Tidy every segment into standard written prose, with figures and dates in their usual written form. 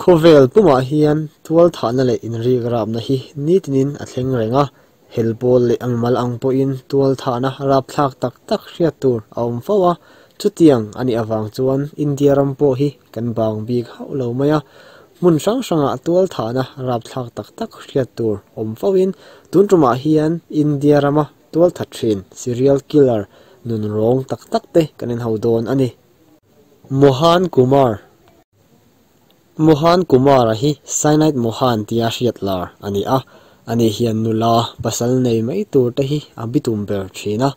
Khawvel pumah hian tualthahna leh inrikrapna hi nitinin a thleng reng a, hel pawl leh a mimal ang pawhin tualthahna rapthlak tak tak hriat tur a awm fo a, chutiang a nih avang chuan India ram pawh hi kan bang bik hauh lo mai a, hmun hrang hrangah tualthahna rapthlak tak tak hriat tur awm foin tun tumah hian India rama tualthat thin serial killer nun rawng tak tak te kan inho dawn a ni. Mohan Kumar. Mohan Kumar-a hi Cyanide Mohan tia hriat lar a ni a, ani hian nula pasal nei mai tur te hi a bitum ber thin a.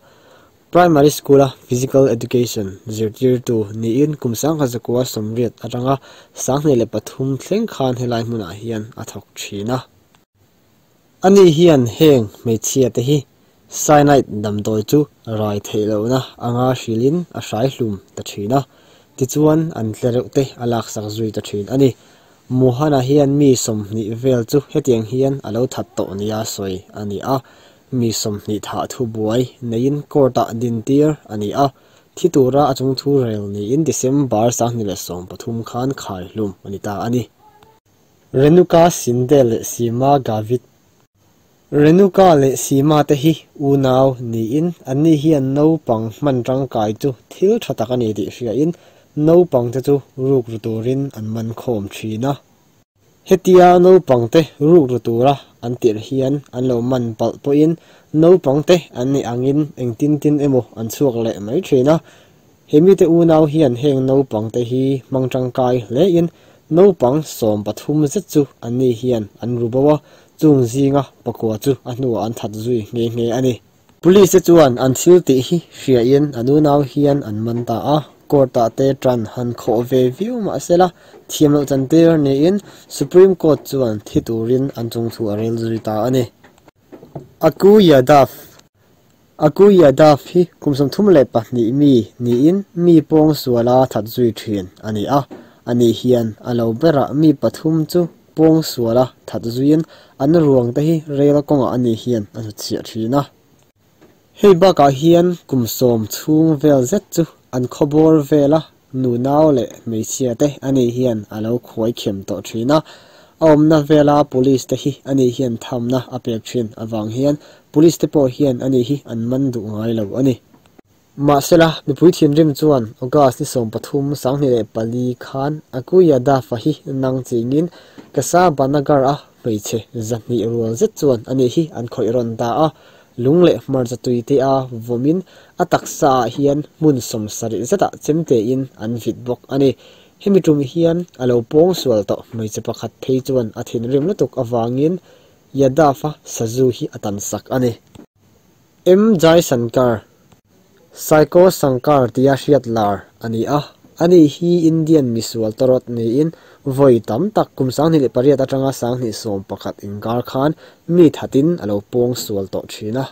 Primary School-a Physical Education zirtirtu niin kum sangkhat zakua sawmriat atanga 2003 thleng khan helai hmunah hian a thawk thin a. Ani hian heng hmeichhia te hi cyanide damdawi chu rai theih lohna anga hrilhin a hrai hlum ta thin a, tichuan an tlereuh te a laksak zui ta thin a ni. Mohan-a hian mi 20 vel chu hetiang hian a lo that tawh nia sawi a ni a, mi 20 thah thu buai neiin court-ah dintir a ni a, thi tura a chung thu rel niin December 2013 khan khai hlum a ni ta a ni. Renuka Shinde leh Seema Gavit. Renuka leh Seema te hi unau niin anni hian naupang hman tangkai chu thil tha tak a ni tih hriain naupang te chu ruk ru turin an man khawm thin a. Hetia naupang te ruk ru tura an tirh hian an lo man palh pawhin naupang te an nih angin engtin tin emaw an chhuak leh mai thin a. Hemi te unau hian heng naupang te hi hmang tangkai hlein naupang 13 zet chu anni hian an ru bo a, chung zinga pakua chu a hnuah an that zui nghe nghe a ni. Police te chuan an thil tih hi hriain an unau hian an man ta a, court-ah te tan han khawh ve viau mahsela thiam loh chantir niin Supreme Court chuan thi turin an chung thu a rel zui ta a ni. Aku Yadav. Aku Yadav hi kum 32 mi niin mi pawng suala that zui thin a ni a, ani hian a lo berah mi pathum chu pawng suala that zuiin an ruang te hi rel kawngah ani hian a hnutchhiah thin a. Hei bakah hian kum 10 chhung vel zet chu an khawbawr vela nunau leh hmeichhia te ani hian a lo khuai khem tawh thin a. A awmna vela police te hi ani hian thamna a pek thin awang hian police te pawh hian ani hi an man duh ngai lo a ni. Mahsela mipui thinrim chuan August ni 13 2004 khan Aku Yadav hi nang chingin Kasabanagar a hmeichhe 200 rual zet chuan ani hi an khawih rawn ta a, lung leh hmarcha tui te a vawmin a taksa ah hian hmun 70 zetah chemte in an vit bawk a ni. Hemi tum hian a lo pawng sual tawh hmeichhe pakhat phei chuan a thinrim lutuk awangin Yadav-a sazu hi a tan sak a ni. M. Jaishankar. Psycho Shankar tia hriat lar a ni a, ani hi Indian misual tawrawt niin vawi tam tak kum 2008 atanga 2011 inkar khan mi thatin a lo pawng sual tawh thin a.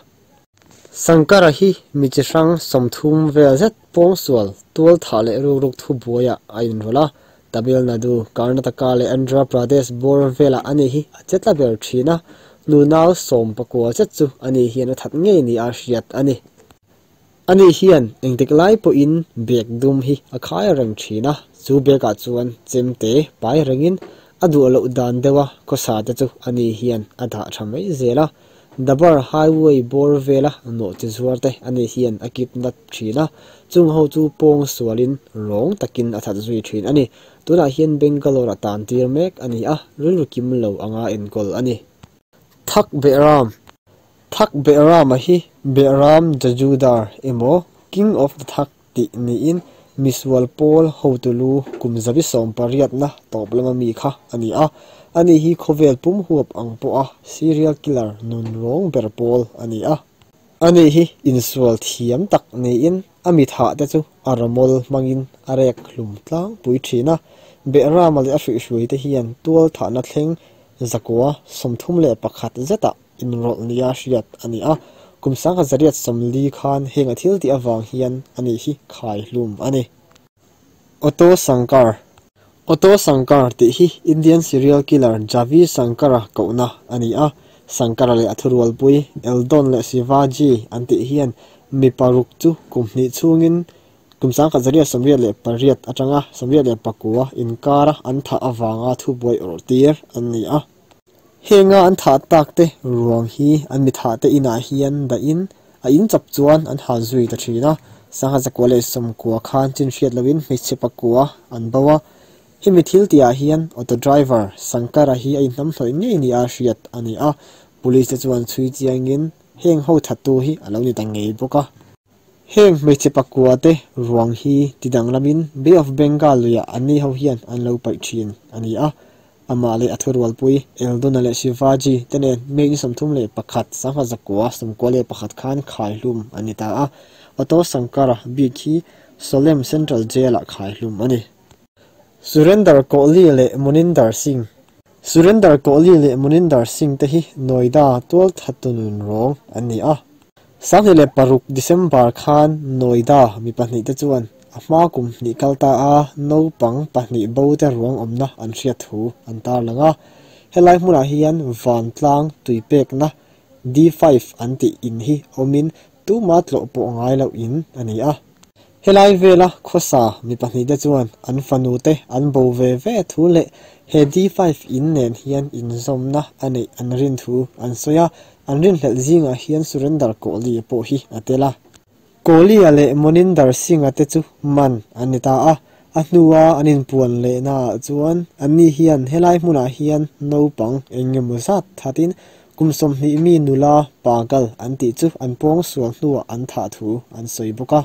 Shankara hi mi chi hrang 30 vel zet pawng sual tual thah leh ruk ruk thu buaiah a inrawlh a, Tamil Nadu, Karnataka leh Andhra Pradesh bawr velah ani hi a chetla ber thin a, nunau 19 zet chu ani hian a that ngei ni a hriat a ni. Ani hian engtik lai pawhin bag dum hi a khai reng thin a, chu bag-ah chuan chemte pai rengin a duh loh dan deuha khawsa te chu ani hian a dah tha mai zel a. Dabar highway bawr vela nawh chi zuar te ani hian a kidnap thin a, chung ho chu pawng sualin rawng takin a that zui thin a ni. Tunah hian Bangalore a tan tir mek a ni a, rilru kim lo anga enkawl a ni. Thak Behram. Thak Behram a hi Behram Jajudar emaw King of the Thak tih niin misual pawl hotulu kum 180 na tawp lama mi kha a ni a, ani hi khawvel pum huap ang pawh a serial killer nun rawng ber pawl a ni a. Ani hi insual thiam tak niin a mi thah te chu a ramol hmangin a rek hlum tlang pui thin a, Behrama leh a hruihhrui te hian tual thahna thleng 131 zetah inrawlh nia hriat a ni a, kum 1940 khan heng a thil tih awang hian ani hi khai hlum a ni. Auto Shankar. Auto Shankar tih hi Indian serial killer Javi Shankara kohna a ni a, Shankara leh a thurual pui Eldon leh Shivaji an tih hian mi paruk chu kum hnih chhungin Kum 1988 atanga 89 inkara an thah awanga thubuai awrh tir an ni a. Henga an thah tak te ruang hi an mi thah te inah hian dah in a in chawp chuan an hal zui ta thin a. 1990 khan chin hriat loin hmeichhe pakua an bo a. Hemi thil tihah hian auto driver Sankara hi a inhnam hlawih ngei ni a hriat a ni a. Police te chuan chhui chiangin heng ho thattu hi a lo ni ta ngei bawk a. Heng hmeichhe pakua te ruang hi tidang lamin Bay of Bengal luiah anni ho hian an lo paih thin a ni a. Amah leh a thurualpui Eldona leh Shivaji te nen May ni 31 1991 khan khaihlum an ni ta a. Auto Sankara bik hi Solem Central Jail-ah khaihlum a ni. Surender Kohli leh Muninder Singh. Surender Kohli leh Muninder Singh te hi Noida tual thattu nun rawng an ni a. 2006 December khan Noida mi pahnih te chuan a hma kum hnih kal ta a naupang pahnih bo te ruang awmna an hriat thu an tarlang a. Helai hmunah hian vantlang tuipekna D5 an tih in hi awmin tuma tlawh pawh ngai loh in a ni a. Helai vela khawsa mi pahnih te chuan an fanu te an bo ve ve thu leh he D5 in nen hian inzawmna a neih an rin thu an sawi a. An rin hlelh zingah hian Surender Kohli pawh hi a tel a. Kohli-a leh Moninder Singh-a te chu man an ni ta a. A hnua an inpuan lehnaah chuan anni hian helai hmunah hian naupang eng emaw zat thatin kum 20 mi nula pagal an tih chu an pawng sual hnuah an thah thu an sawi bawk a.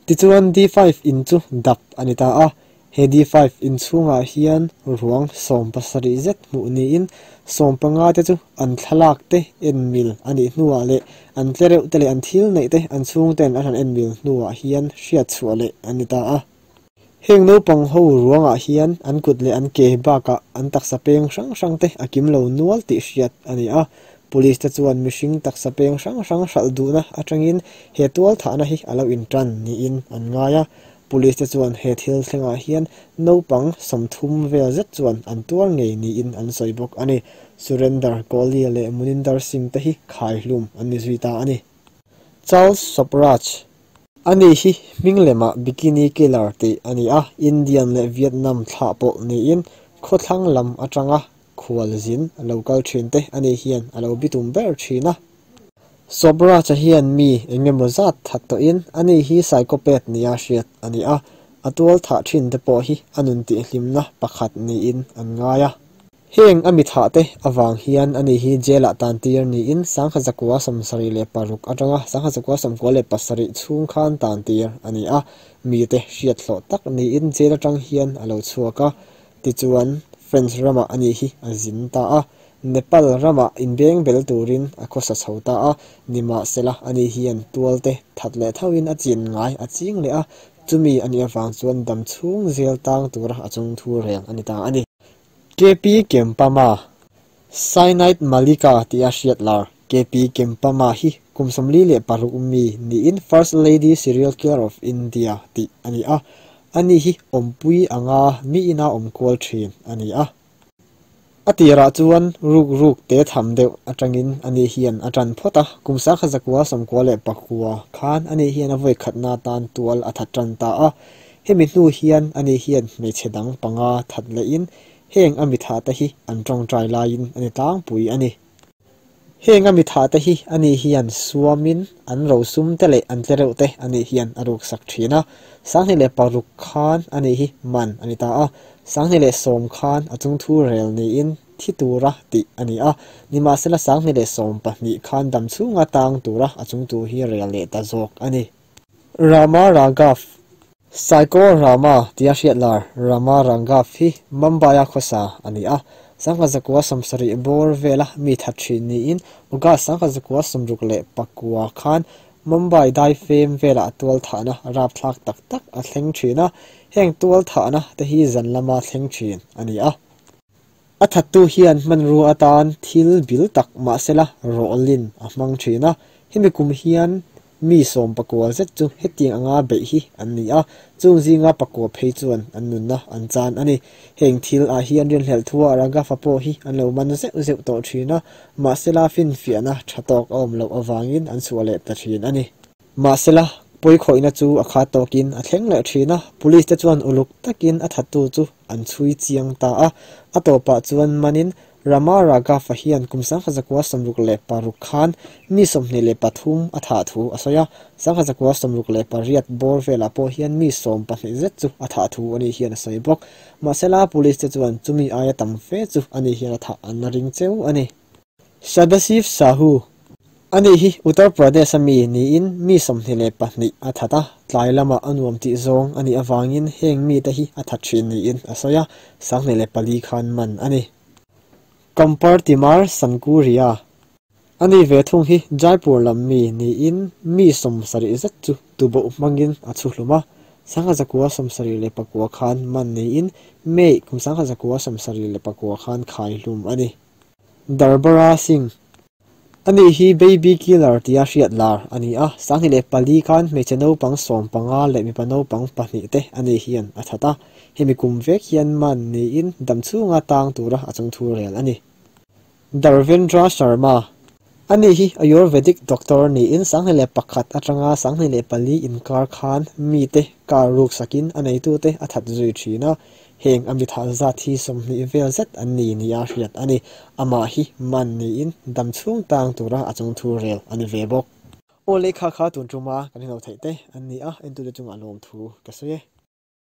Tichuan D5 in chu dap a ni ta a. He D5 in chhungah hian ruang 17 zet hmuh niin 15 te chu an thlalak te en mil a nih hnuah leh an tlereuh te leh an thil neih te an chhungten an han en mil hnuah hian hriat chhuah leh an ni ta a. Heng naupang ho ruangah hian an kut leh an ke bakah an taksa peng hrang hrang te a kim lo nual tih hriat a ni a. Police te chuan mihring taksa peng hrang hrang hralh duhna atangin he tual thahna hi a lo intan niin an ngai a. Police te chuan he thil thlengah hian naupang 30 vel zet chuan an tuar ngei niin an sawi bawk a ni. Surender Kohli leh Muninder Singh te hi khaihlum an ni zui ta a ni. Charles Sobhraj. Ani hi hming lemah Bikini Killer tih a ni a. Indian leh Vietnam thlah pawh niin khawthlang lam atanga khual zin a lo kal thin te ani hian a lo bitum ber thin a. Sobhraj hian mi engemaw zat that tawhin ani hi psychopath nia hriat a ni a. A tual thah thin te pawh hi a nun tihhlimna pakhat niin an ngai a. Heng a mi thah te awang hian ani hi jail-ah tan tir niin 1976 atanga 1997 chhung khan tan tir a ni a. Mi te hriat hlawh tak niin jail atang hian a lo chhuak a. Tichuan French ramah ani hi a zin ta a. Nepal ramah inbeng bel turin a khawsa chho ta a. Nimahsela ani hian tual te that leh thoin a chin ngai a ching leh a. Chumi ani awang chuan dam chhung zel tang tura a chung thu rel ani ta a ni. KP Kempama. Cyanide Malika ti a hriat lar KP Kempama hi kum 46 mi niin First Lady Serial Killer of India ti ani a. Ani hi awmpui anga mi ina awm kual thin ani a. A tirah chuan ruk ruk te tham deuh atangin ani hian a tan phawt a. Kum 1994 khan ani hian a vawi khatna tan tual a that tan ta a. Hemi hnu hian ani hian hmeichhe dang panga that lehin heng a mi thah te hi an tawngtai laiin ani tlangpui ani. Heng a mi thah te hi ani hian suamin an rosum te leh an tlereuh te ani hian a ruk sak thin a. 2006 khan ani hi man ani ta a. 2010 khan a chung thu rel niin thi tura tih ani a. Nimahsela 2012 khan dam chhunga tang tura a chung tu hi rel leh ta zawk ani. Rama Raghav. Psycho Rama tia hriat lar Rama Raghav hi Mumbai-a khawsa ani a. 1970 bawr vela mi that thin niin August 1969 khan Mumbai dai fem vela tual thahna rap thlak tak tak a thleng thin a. Heng tual thahna te hi zan lama thleng thin ani a. A thattu hian hmanrua atan thil bil tak mahsela rawlin a hmang thin a. Hemi kum hian mi 19 zet chu hetiang anga beih hi an ni a. Chung zinga pakua phei chuan an nunna an chan ani. Heng thil ah hian rin hlelh thua Raghav pawh hi an lo man zeuh zeuh tawh thin a. Mahsela fin fiahna tha tawk a awm loh awangin an chhuah leh ta thin ani. Mahsela Pawikhawihna chu a khat tawkin a thleng leh thin a, police te chuan uluk takin a thattu chu an chhui chiang ta a. A tawpah chuan manin Rama Raghav-a hian kum 1966 khan mi 23 a thah thu a sawi a, 1968 bawr velah pawh hian mi 12 zet chu a thah thu a nih hian a sawi bawk. Mahsela police te chuan chumi aia tam fe chu a nih hian a thah an la ring cheu a ni. Sadashiv Sahu a nih hi Uttar Pradesh-a mi niin mi 22 a that a, tlai lamah a nuam tih zawng a nih avangin heng mite hi a that thin niin a sawi a, 2004 khan man a ni. Kampartimar Sankuria a ni ve thung hi Jaipur lam mi niin mi 70 zet chu tuboh hmangin a chhu hlum a, 1979 khan man niin May kum 1979 khan khai hlum a ni. Darbara Singh a ni hi Baby Killer tia hriat lar a ni a, 2004 khan hmeichhe naupang 15 leh mipa naupang 2 te a ni hian a that a, hemi kum vek hian man niin dam chhunga tang tura a chung thu rel a ni. Dharvendra Sharma a ni hi Ayurvedic doctor niin 2001 atanga 2004 inkar khan mi te kar ruk sakin a neitu te a that zui thin a, heng a mi thah zat hi 20 vel zet an ni nia hriat a ni. Amah hi man niin dam chhung tang tura a chung thu rel a ni ve bawk. Aw lehkha kha tun tuma kan hino theih te an ni a, entu te chungah lawm thu ka sawi e.